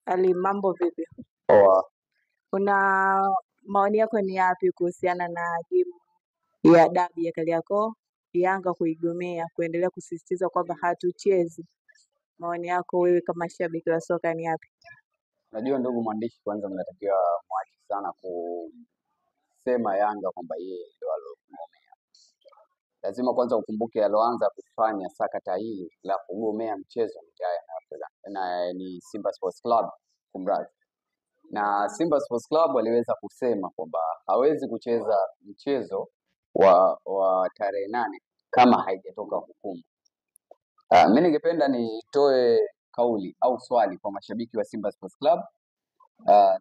Ali, mambo vipi? Poa. Una maoni yako ni yapi kuhusiana na game ya dabi ya Kariakoo, Yanga kuigomea, kuendelea kusisitiza kwamba hatuchezi? Maoni yako wewe kama shabiki wa soka ni yapi? Unajua ndugu mwandishi, kwanza mnatakiwa mwache sana kusema Yanga kwamba yeye ndio alogomea. Lazima kwanza ukumbuke aloanza kufanya sakata hili la kugomea mchezo ni na ni Simba Sports Club, kumradhi. Na Simba Sports Club waliweza kusema kwamba hawezi kucheza mchezo wa tarehe 8 kama haijatoka hukumu. Mimi ningependa nitoe kauli au swali kwa mashabiki wa Simba Sports Club,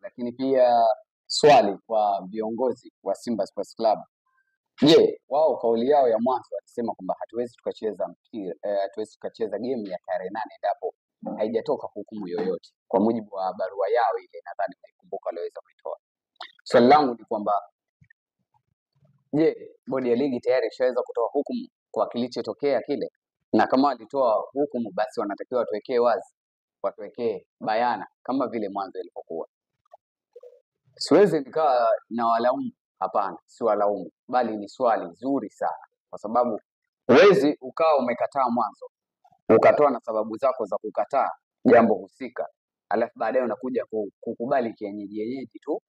lakini pia swali kwa viongozi wa Simba Sports Club. Je, wao kauli yao ya mwanzo walisema kwamba hatuwezi tukacheza mpira, hatuwezi tukacheza game ya tarehe 8 endapo haijatoka hukumu yoyote, kwa mujibu wa barua yao ile, nadhani mnaikumbuka waliweza kuitoa. Swali langu ni kwamba je, bodi ya ligi tayari ishaweza kutoa hukumu kwa kilichotokea kile? Na kama walitoa hukumu, basi wanatakiwa watuwekee wazi, watuwekee bayana kama vile mwanzo ilivyokuwa. Siwezi nikawa na walaumu, hapana, si walaumu, bali ni swali zuri sana, kwa sababu huwezi ukawa umekataa mwanzo ukatoa na sababu zako za kukataa jambo husika, alafu baadaye unakuja kukubali kienyeji yenyeji tu,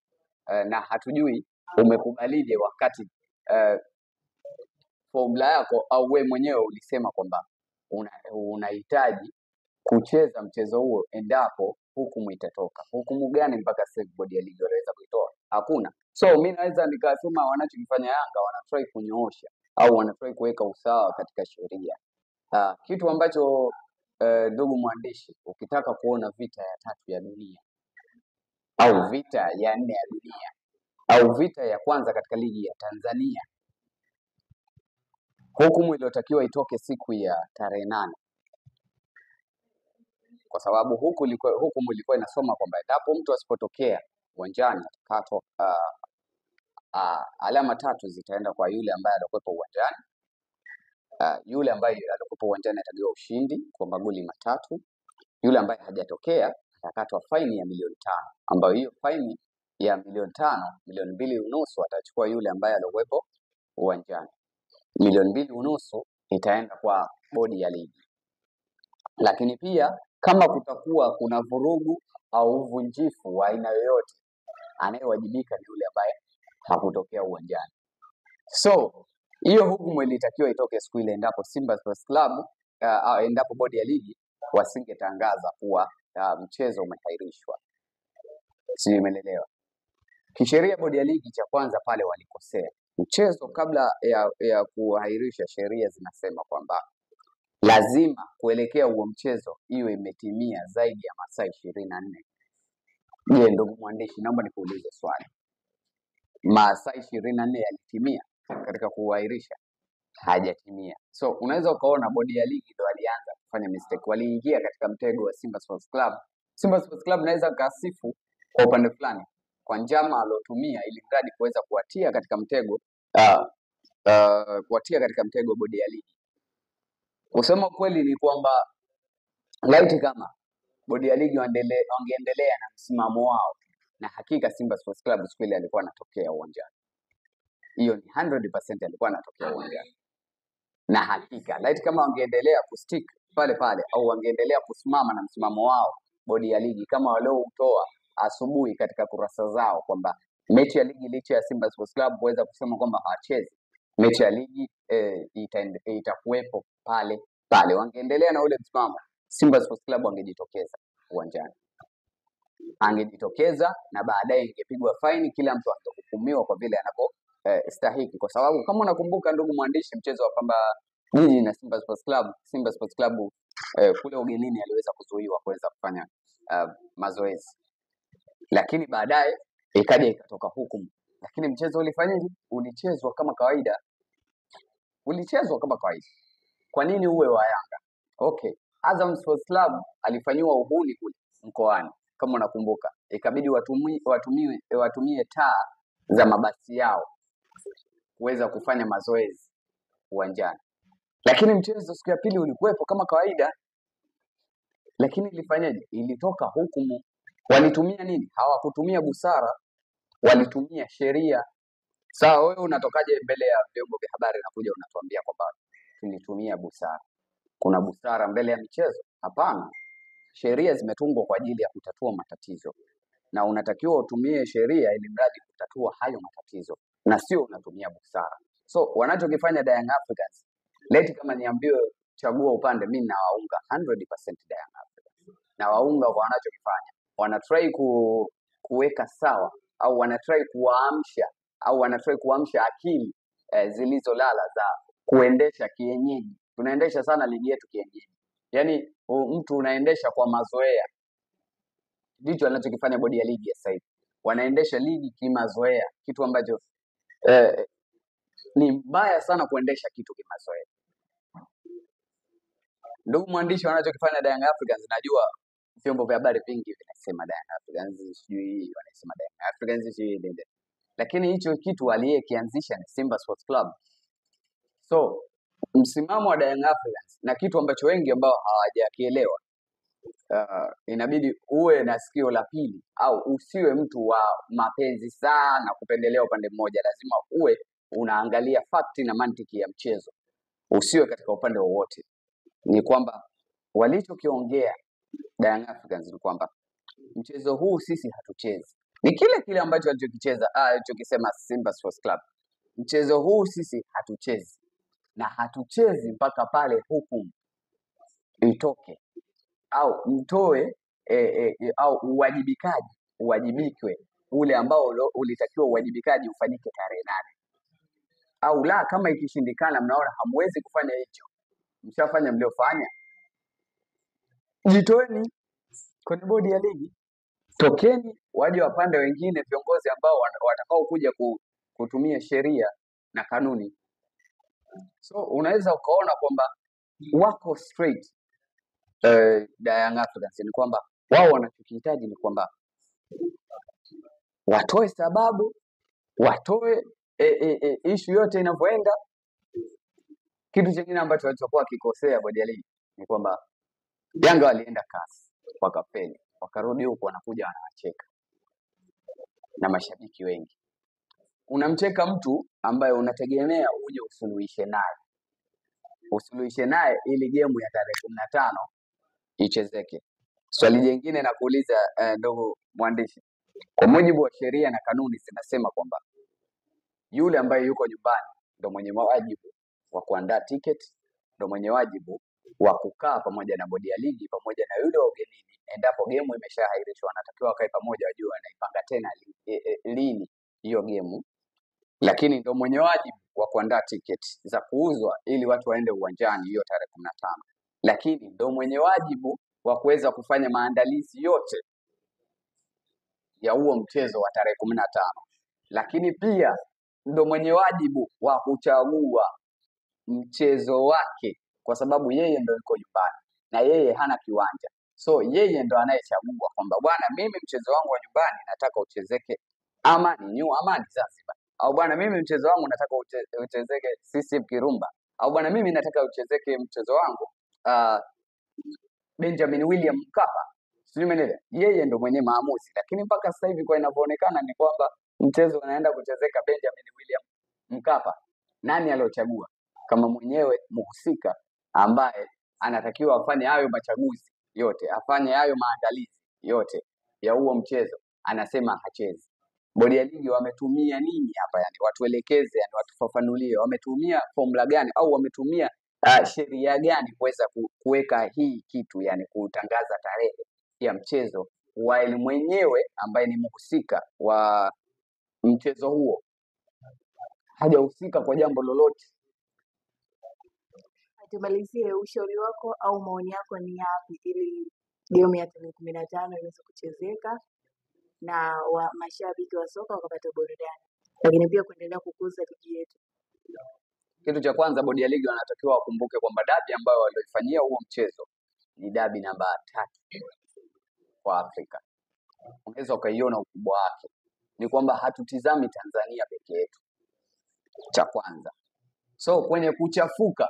na hatujui umekubalije wakati formula yako au we mwenyewe ulisema kwamba unahitaji kucheza mchezo huo endapo hukumu itatoka. Hukumu gani mpaka sasa bodi ya ligi waliweza kuitoa? Hakuna. So mi naweza nikasema wanachokifanya Yanga wanatry kunyoosha au wanatry kuweka usawa katika sheria. Kitu ambacho ndugu mwandishi, ukitaka kuona vita ya tatu ya dunia au vita ya nne ya dunia au vita ya kwanza katika ligi ya Tanzania, hukumu iliyotakiwa itoke siku ya tarehe 8, kwa sababu hukumu ilikuwa inasoma kwamba endapo mtu asipotokea uwanjani atakatwa alama 3 zitaenda kwa yule ambaye alikuwepo uwanjani. Yule ambaye alikuwepo uwanjani atagawa ushindi kwa magoli 3. Yule ambaye hajatokea atakatwa faini ya milioni 5, ambayo hiyo faini ya milioni 5, milioni 2.5 atachukua yule ambaye alikuwepo uwanjani. Milioni 2.5 itaenda kwa bodi ya ligi. Lakini pia kama kutakuwa kuna vurugu au uvunjifu wa aina yoyote, anayewajibika ni yule ambaye hakutokea uwanjani. So hiyo hukumu ilitakiwa itoke siku ile endapo Simba Sports Club, endapo bodi ya ligi wasingetangaza kuwa mchezo umehairishwa. Sijui umeelewa. Kisheria bodi ya ligi cha kwanza pale walikosea. Mchezo kabla ya kuahirisha, sheria zinasema kwamba lazima kuelekea huo mchezo iwe imetimia zaidi ya masaa 24. Je, ndugu mwandishi, naomba nikuulize swali. Masaa 24 yalitimia katika kuahirisha? Hajatimia. So unaweza ukaona bodi ya ligi ndio walianza kufanya mistake. Waliingia katika mtego wa Simba Sports Club. Simba Sports Club naweza kasifu kwa upande fulani kwa njama alotumia ili mradi kuweza kuwatia katika mtego kuwatia katika mtego bodi ya ligi. Kusema kweli ni kwamba laiti kama bodi ya ligi wangeendelea na msimamo wao, na hakika Simba Sports Club siku ile alikuwa anatokea uwanjani. Hiyo ni 100% alikuwa anatokea uwanjani. Na hakika laiti kama wangeendelea kustick pale pale au wangeendelea kusimama na msimamo wao bodi ya ligi kama walioutoa asubuhi katika kurasa zao kwamba mechi ya ligi licha ya Simba Sports Club kuweza kusema kwamba hawachezi mechi ya ligi itakuwepo pale pale, wangeendelea na ule msimamo, Simba Sports Club wangejitokeza uwanjani, angejitokeza na baadaye ingepigwa faini, kila mtu angehukumiwa kwa vile anapo stahiki. Kwa sababu kama unakumbuka ndugu mwandishi, mchezo wa Pamba Jiji na Simba Sports Club, Simba Sports Club kule ugenini aliweza kuzuiwa kuweza kufanya mazoezi, lakini baadaye ikaja ikatoka hukumu. Lakini mchezo ulifanyaje? Ulichezwa kama kawaida, ulichezwa kama kawaida. Kwa nini uwe wa Yanga? Okay, Azam Sports Club alifanyiwa uhuni kule mkoani kama unakumbuka, ikabidi watumie taa za mabasi yao kuweza kufanya mazoezi uwanjani. Lakini mchezo siku ya pili ulikuwepo kama kawaida, lakini ilifanyaje? Ilitoka hukumu. Walitumia nini? Hawakutumia busara, walitumia sheria. Sawa, wewe unatokaje mbele ya vyombo vya habari na kuja unatuambia kwamba tulitumia busara? Kuna busara mbele ya michezo? Hapana. Sheria zimetungwa kwa ajili ya kutatua matatizo, na unatakiwa utumie sheria ili mradi kutatua hayo matatizo, na sio unatumia busara. So wanachokifanya Young Africans, leti kama niambiwe chagua upande, mi nawaunga 100% Young Africans, nawaunga kwa wanachokifanya. Wanatry kuweka sawa au wanatry kuwaamsha au wanatry kuamsha akili zilizolala za kuendesha kienyeji. Tunaendesha sana ligi yetu kienyeji, yaani mtu unaendesha kwa mazoea. Ndicho anachokifanya bodi ya ligi sasa hivi, wanaendesha ligi kimazoea, kitu ambacho ni mbaya sana kuendesha kitu kimazoea. Ndugu mwandishi, wanachokifanya Young Africans, najua vyombo vya habari vingi vinasema Young Africans sijui wanasema Young Africans sijui nini, lakini hicho kitu aliyekianzisha ni Simba Sports Club. So msimamo wa Young Africans na kitu ambacho wengi ambao hawajakielewa, inabidi uwe na sikio la pili au usiwe mtu wa mapenzi sana kupendelea upande mmoja. Lazima uwe unaangalia fakti na mantiki ya mchezo, usiwe katika upande wowote. Ni kwamba walichokiongea Young Africans ni kwamba mchezo huu sisi hatuchezi. Ni kile kile ambacho alichokicheza alichokisema Simba Sports Club. Mchezo huu sisi hatuchezi, na hatuchezi mpaka pale hukumu itoke au mtoe au uwajibikaji uwajibikwe ule ambao ulitakiwa uwajibikaji ufanyike tarehe 8, au la, kama ikishindikana, mnaona hamwezi kufanya hicho, mshafanya mliofanya, jitoeni kwenye bodi ya ligi, tokeni, waje wapande wengine viongozi ambao watakao kuja kutumia sheria na kanuni. So unaweza ukaona kwamba wako straight Young Africans, ni kwamba wao wanachokihitaji ni kwamba watoe sababu, watoe issue yote inavyoenda. Kitu chingine ambacho walichokuwa wakikosea bodi ya ligi ni kwamba Yanga walienda kasi wakafeli, wakarudi huku wanakuja wanawacheka na mashabiki wengi. Unamcheka mtu ambaye unategemea uje usuluhishe naye, usuluhishe naye ili gemu ya tarehe 15 ichezeke. Swali jingine nakuuliza ndugu mwandishi, kwa mujibu wa sheria na kanuni zinasema kwamba yule ambaye yuko nyumbani ndo mwenye wajibu wa kuandaa tiketi, ndo mwenye wajibu wa kukaa pamoja na bodi ya ligi pamoja na yule wa ugenini. Endapo gemu imeshaahirishwa, wanatakiwa wakae pamoja, wajue wanaipanga tena lini hiyo gemu, lakini ndo mwenye wajibu wa kuandaa tiketi za kuuzwa ili watu waende uwanjani hiyo tarehe 15, lakini ndo mwenye wajibu wa kuweza kufanya maandalizi yote ya huo mchezo wa tarehe 15, lakini pia ndo mwenye wajibu wa kuchagua mchezo wake, kwa sababu yeye ndo yuko nyumbani na yeye hana kiwanja. So yeye ndo anayechagua kwamba bwana, mimi mchezo wangu wa nyumbani nataka uchezeke Amani, New Amani Zanzibar, au bwana, mimi mchezo wangu nataka uchezeke CCM Kirumba, au bwana, mimi nataka uchezeke mchezo wangu Benjamin William Mkapa. Sijui umeelewa? Yeye ndo mwenye maamuzi, lakini mpaka sasa hivi kwa inavyoonekana ni kwamba mchezo unaenda kuchezeka Benjamin William Mkapa. Nani aliochagua? Kama mwenyewe muhusika ambaye anatakiwa afanye hayo machaguzi yote, afanye hayo maandalizi yote ya huo mchezo, anasema hachezi. Bodi ya ligi wametumia nini hapa? Yani watuelekeze, yani watufafanulie wametumia formula gani au wametumia sheria gani kuweza kuweka hii kitu, yani kutangaza tarehe ya mchezo, while mwenyewe ambaye ni mhusika wa mchezo huo hajahusika kwa jambo lolote. Tumalizie, ushauri wako au maoni yako ni yapi ili game ya tarehe 15 iweze kuchezeka na wa mashabiki wa soka wakapata burudani, lakini pia kuendelea kukuza ligi yetu? Kitu cha kwanza, bodi ya ligi wanatakiwa wakumbuke kwamba dabi ambayo walioifanyia huo mchezo ni dabi namba 3 kwa Afrika. Unaweza ukaiona ukubwa wake, ni kwamba hatutizami Tanzania peke yetu, cha kwanza. So kwenye kuchafuka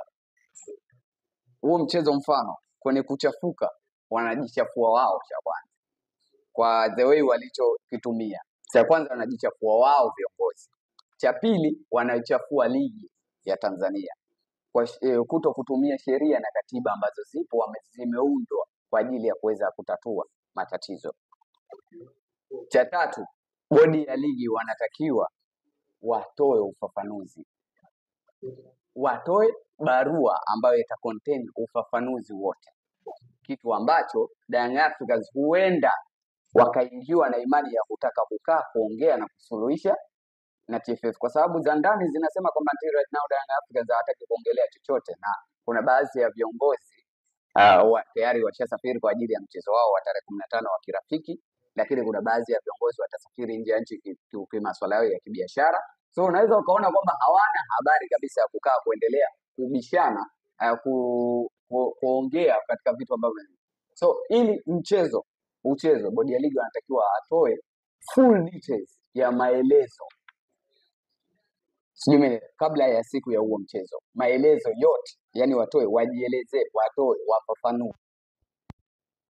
huo mchezo, mfano kwenye kuchafuka wanajichafua wao, cha kwanza. kwa the way walichokitumia. Cha kwanza wanajichafua wao viongozi, cha pili wanaichafua ligi ya Tanzania kwa kuto kutumia sheria na katiba ambazo zipo zimeundwa kwa ajili ya kuweza kutatua matatizo. Cha tatu, bodi ya ligi wanatakiwa watoe ufafanuzi, watoe barua ambayo ita contain ufafanuzi wote, kitu ambacho Young Africans huenda wakaingiwa na imani ya kutaka kukaa kuongea na kusuluhisha na TFF, kwa sababu za ndani zinasema kwamba until right now Young Africans hawataki kuongelea chochote, na kuna baadhi ya viongozi tayari washasafiri kwa ajili ya mchezo wao wa tarehe 15 wa kirafiki, lakini kuna baadhi ya viongozi watasafiri nje ya nchi kimasuala yao ya kibiashara. So unaweza ukaona kwamba hawana habari kabisa ya kukaa kuendelea kubishana kuongea katika vitu ambavyo. So ili mchezo uchezwe, bodi ya ligi wanatakiwa atoe full details ya maelezo, sijui mimi, kabla ya siku ya huo mchezo, maelezo yote, yani watoe, wajielezee, watoe, wafafanue.